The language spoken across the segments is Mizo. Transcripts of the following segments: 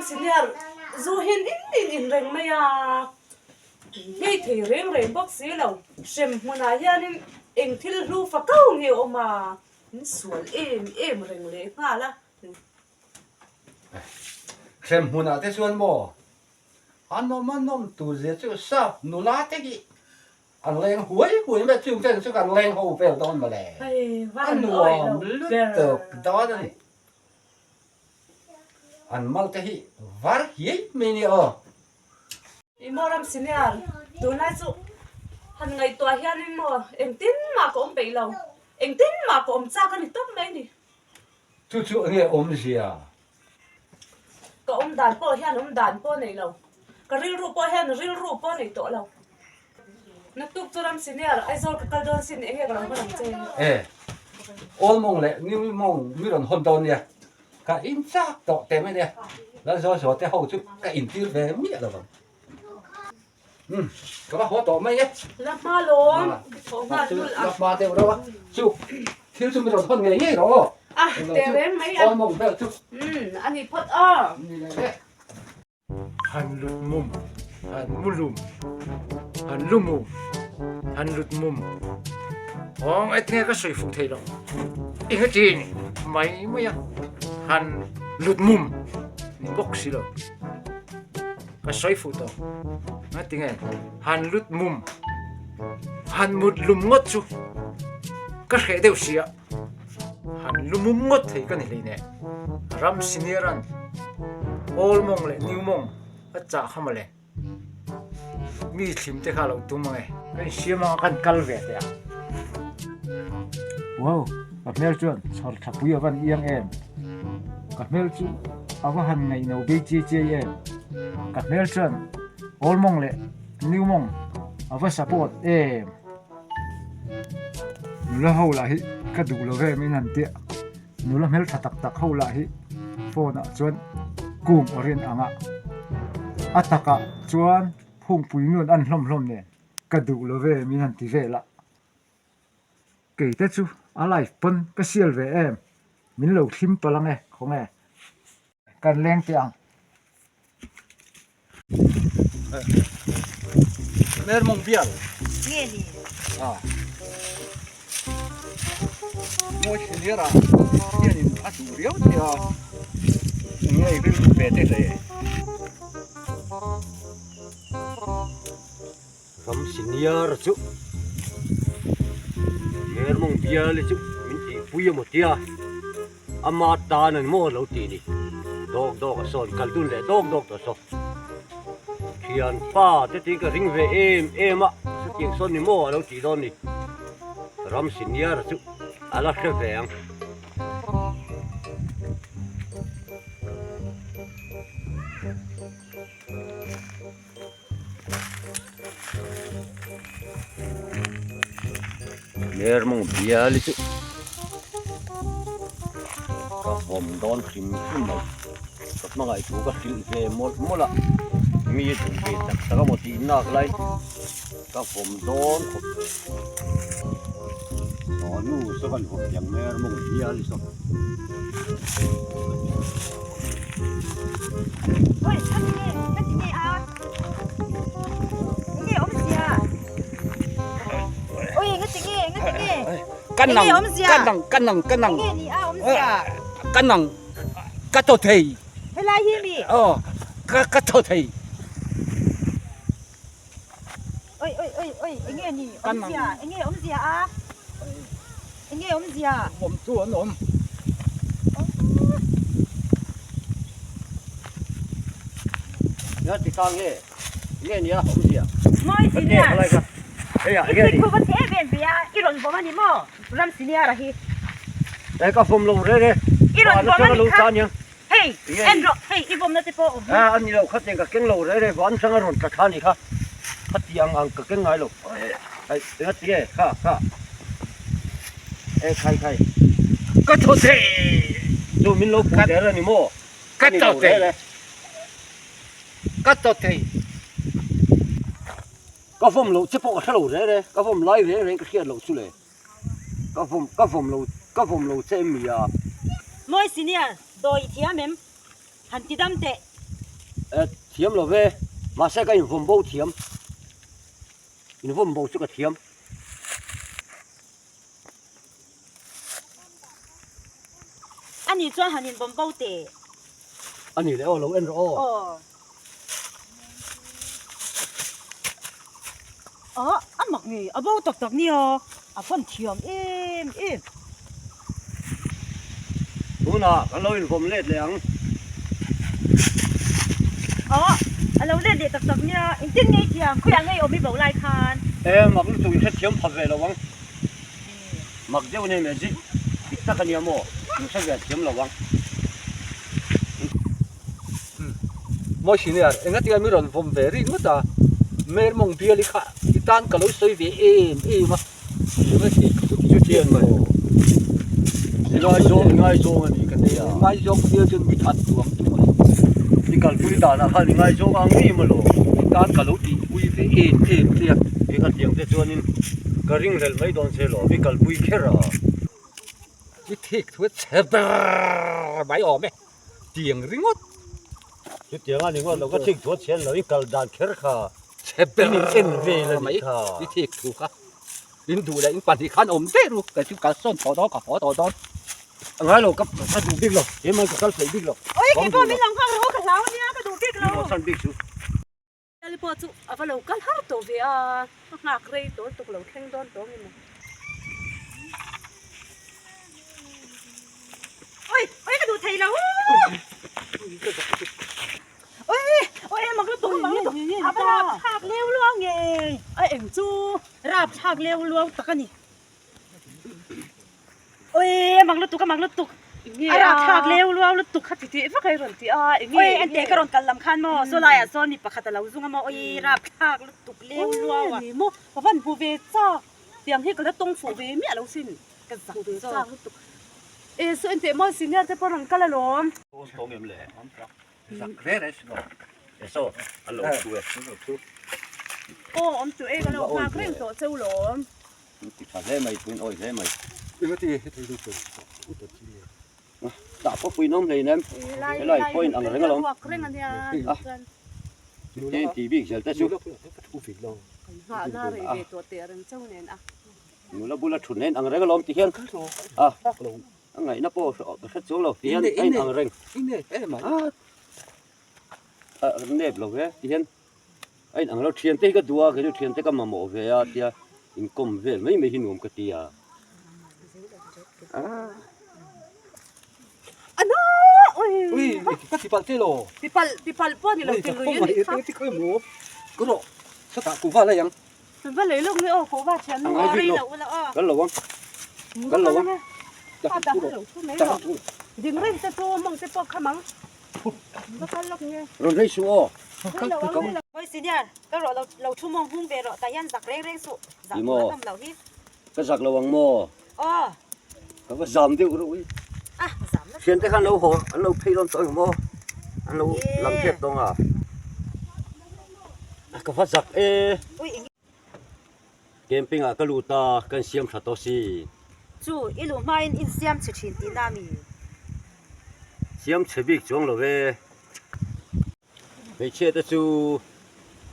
senior zu hian in in in reng mai a, ngei thei reng reng bawk si lo. Hrem hmunah hianin eng thil hlu fa kau nge a awm a, in sual em em reng leh nghal a. Hrem hmunah te chuan maw a nawm a nawm tur zia chu sap nula te hi an leng huai huai mai a, chung ten chu kan leng ho vel dawn mawle, a nuam lutuk dawn a ni. An mal te hi var hiai mai nia aw. I maw ram senior, tunlai chu han ngaihtuah hianin maw engtin mah ka awm peih lo, engtin mah ka awm chak a ni tawp mai ni. Chu chu enge awmzia? Ka awm dan pawh hian awm dan pawh nei lo, ka rilru pawh hian rilru pawh nei tawh lo. Naktuk chu ram senior Aizawl ka kal dawn sin enge ka lo hawn ang che? E, Old Mong leh New Mong mi rawn hawn dawn nia, ka in chak tawh teh mai nia, Lalzualzual te ho chu ka intir ve miah lo vang. Umm ka va haw tawh mai e. La hma lawm, i thawh nghal nulh a. La hma deuh reuh a, chu thil chu mi rawn hawn ngei ngei rawh aw. A, teh reng mai a. Aw mawng vel chu. Umm a ni phawt aw. Ni leh leh. Han lut mum, han mu lum, han lu mum, han lut mum. Awng e tinge ka sawi fuh thei lo. Eng a ti mai mai a, han lut mum ni bawk si lo. Ka sawi fuh tawh. Nga tinge han lut mum, han mut lum ngawt chu ka hreh deuh si a, han lu mum ngawt thei ka ni hleine. Ram senior an Old Mong leh New Mong a chah kha mawle. Mi thlim te kha a lo tum ang e. Ka insiam anga kan kal ve teh a. Wow, ka hmel chuan chhawr thlapui a van iang em. Ka hmel chu a va han ngaihno bei chiai chiai em. Ka hmel chuan Old Mong leh New Mong a va support em. Nula ho lah hi ka duh lo ve min han tia. Nula hmel tha tak tak ho lah hi phone ah chuan kung awrin ang a. A takah chuan phungpui nun an hlawm hlawm nen ka duh lo ve min han ti vel a. Kei te chu a life pawn ka sial ve em, min lo thlim palh ang e, khawnge. Kan leng teh ang. Mer mawng bial. Nge ni? A. Mawi thliar a hianin a duh riau thei a. Nge rilru ve te hle. Ram senior chu Mer mawng bial hi chu min tihpui emaw tia. Ama tan an maw lo ti ni. Dawk dawk a sawn kal dun leh dawk dawk tawh saw. Thianpa te tiin ka ring ve em em a, chutiang sawn ni maw a lo tih dawn ni. Ram senior chu a la hre ve ang. Lermawng bial hi chu ka vawm dawn hrim hrim mai ka hmangaih thu ka hrilh ve mawlh mawlh a mi a duh ve tak tak a maw tih nak lai ka vawm dawn khawp aw nu saw kan vawm thiam lermawng bial hi saw. Ka nang ka nang ka nang ka nang ka nang ka thaw thei aw ka ka thaw thei ka nang awm chu an awm. Nga ti kang nge nge nia awmzia Mawi senior Ka nge hei ah nge ni Thu va che em em ve a i rawn vawm a ni maw ram senior a hi E ka vawm lo re re I rawn vawm a ni kha hei en rawh hei i vawmna te pawh awm A ani lo khatiang ka keng lo re re van atanga rawn tla thla a ni kha khatiang ang ka keng ngai lo hei enga ti nge kha kha E khai khai ka thaw thei chu min lo put der a ni maw ka thaw thei ka thaw thei ka vawm loh che pawh ka hre lo reng reng ka vawm lai reng reng ka hriat loh chu le ka vawm ka vawm lo ka vawm lo che em mi a. Mawi senior dawi i thiam em? Han ti dam teh. Thiam lo ve, mahse ka invawm bo thiam. Invawm bo chu ka thiam. Ani chuan han invawm bo teh. Ani leh aw, lo en rawh aw. Aw. Aw, a mak ngei, a bo tak tak nia, a fan thiam em em. Tunah kan lo invawm let leh ang. Aw, a lo let leh tak tak nia, engtin ngei thiam, khawiah ngei awm i bo lai khan. E, mak lutuk in hrethiam pha ve lo ang. Mak deuh nen magic dik tak a nia maw? In hre ve thiam lo ang. Mawi senior, enga tia mi rawn vawm ve rih ngawt a, Mer mawng bial i kha i tan ka lo sawi ve em em a, enga ti ka chu ti Chutiang mai. I ngaizawng i ngaizawng a ni ka ti a. Ngaizawng bial chuan mi that duh ang chu mai. I kalpui danah khan i ngaizawng ang ngei maw lo? I tan ka lo tihpui ve em em che a. I khatiang te chuanin Ka ringhlelh mai dawn che lawm, i kalpui kher a. I thik thu chhe ber mai awm e, tiang ringawt. Chutiang a ni ngawt lo, ka thik thu a chhe lo, i kal dan kher kha. Chhe ber en vel a nih kha. I thik thu kha, in duh leh in pahnih khan awm daih ru, kei chu kal sawn tawh dawn, ka haw tawh dawn. A ngai lo, ka duh bik lo, keimah ka kal theih bik lo. Oi, keipawh min lo nghak rawh, ka hlau ania, ka duh bik lo. Min haw san bik chu. Lali pawh chu a va lo kal har tawh ve a, a nghak rei tawh lutuk lo thleng dawn tawh ang emaw. Oi! Oi ka duh thei lo! Oi! Oi mak lutuk mak lutuk! A va rap thlak leu luau ngei! A eng chu rap thlak leu luau tak a ni. Oi mak lutuk a mak lutuk a rapthlak leu luau lutuk kha ti teh vak a i rawn ti a enge oi ente ka rawn kal lam khan maw saw laiah sawn mi pakhat a lo zung a maw oi rapthlak lutuk leu luau a ni maw ka van hmu ve chak tiang hi ka la tawng fuh ve miah lo sin ka zak hmu ve zawk chak lutuk e saw enteh maw senior te pawh rawn kal alawm. Tawng em le? Zak reng reng si lo. E saw an lo thu e. Aw awm chu e ka lo nghak reng tawh cheu lawm. Ti tha hle mai, puin awi hle mai. Eng ati heti lu pawh u ta chi nge. Tah pawh puin awm hleinem. Helai point ang reng alawm. Tin ti bik zel te chu. Nula bula thut nen ang reng alawm ti hian. A a ngaihna pawh ka hre chuang lo ti hian a in ang reng. A nep lo ve ti hian. A inang lo, thiante hi ka duh a, kei chu thiante ka mamawh ve a tia inkawm vel mai mai hi nuam ka ti a. Ui, ka ti palh che lo. Ti palh, ti palh pawh a ni lo, ti lui a nih kha. Ti khawi maw? Ka rawh, sawtah kuhva lei ang. Kuhva lei lawk ni aw, kuhva thian nu a rei lo Kal lo ang, kal lo ang. Ding reng te chu mawng te pawh kham ang. Va kal lawk nge. Rawn rei suh aw. Hawi senior, ka rawh lo lo thu mawng hung ve rawh, tah hian zak reng reng suh. Zak tur a tam loh hi. Ka zak lo ang maw? Aw. Ka va zam deuh reuh i. Ah, zam la. Thiante khan lo haw, an lo phei dawn tawh ang maw? An lo lam tep tawng a. Ka va zak e. Ui eng. Camping ah ka lut a, kan siam tha tawh si. Chu, i luh hmain in siam chhe thin tihna mi? Siam chhe bik chuang lo e. Hmeichhia te chu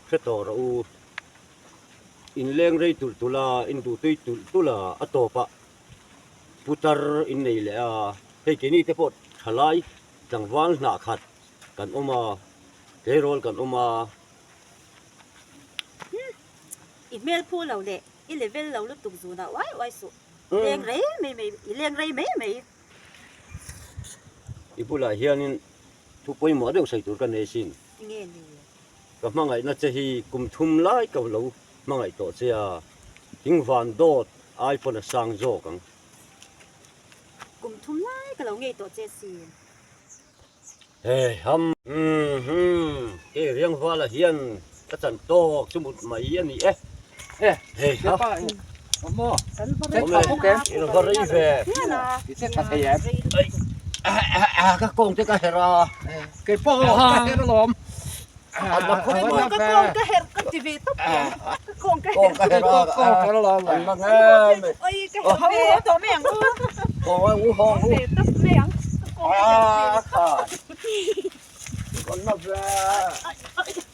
hre tawh rawh u. In leng rei tulh tulh a, in duh tui tulh tulh a, a tawpah putar in nei leh a. Hei keini te pawh thalai tlangval hnah khat kan awm a, tleirawl kan awm a. I hmel phu lo leh i level lo lutuk zunah uai uai suh. Leng rei mai mai, i leng rei mai mai. I bulah hianin thu pawimawh deuh sawi tur ka nei asin. Nge ni? Ka hmangaihna che hi kum thum lai ka lo hmangaih tawh che a, thingvan dawt ai pawn a sang zawk ang. Kum thum lai ka lo ngei tawh che asin. Hei ham. Umm kei Riangvala hian ka chan tawk chu mut mai a ni e. Hei ha. Awm e, va rei ve. Ka kawng te ka herh a. Kei pawh ka herh alawm. Ka kawng ka herh ka ti ve tawp em. Ka kawng ka herh. Kawng ka herh a. Kawng ka herh alawm. An la ngem e. Oi ka herh ve. Haw tawh mai ang u. Kawng a u hawng u. Ve tawp mai ang. Ka kawng ka herh ve. Ka kha. na ve.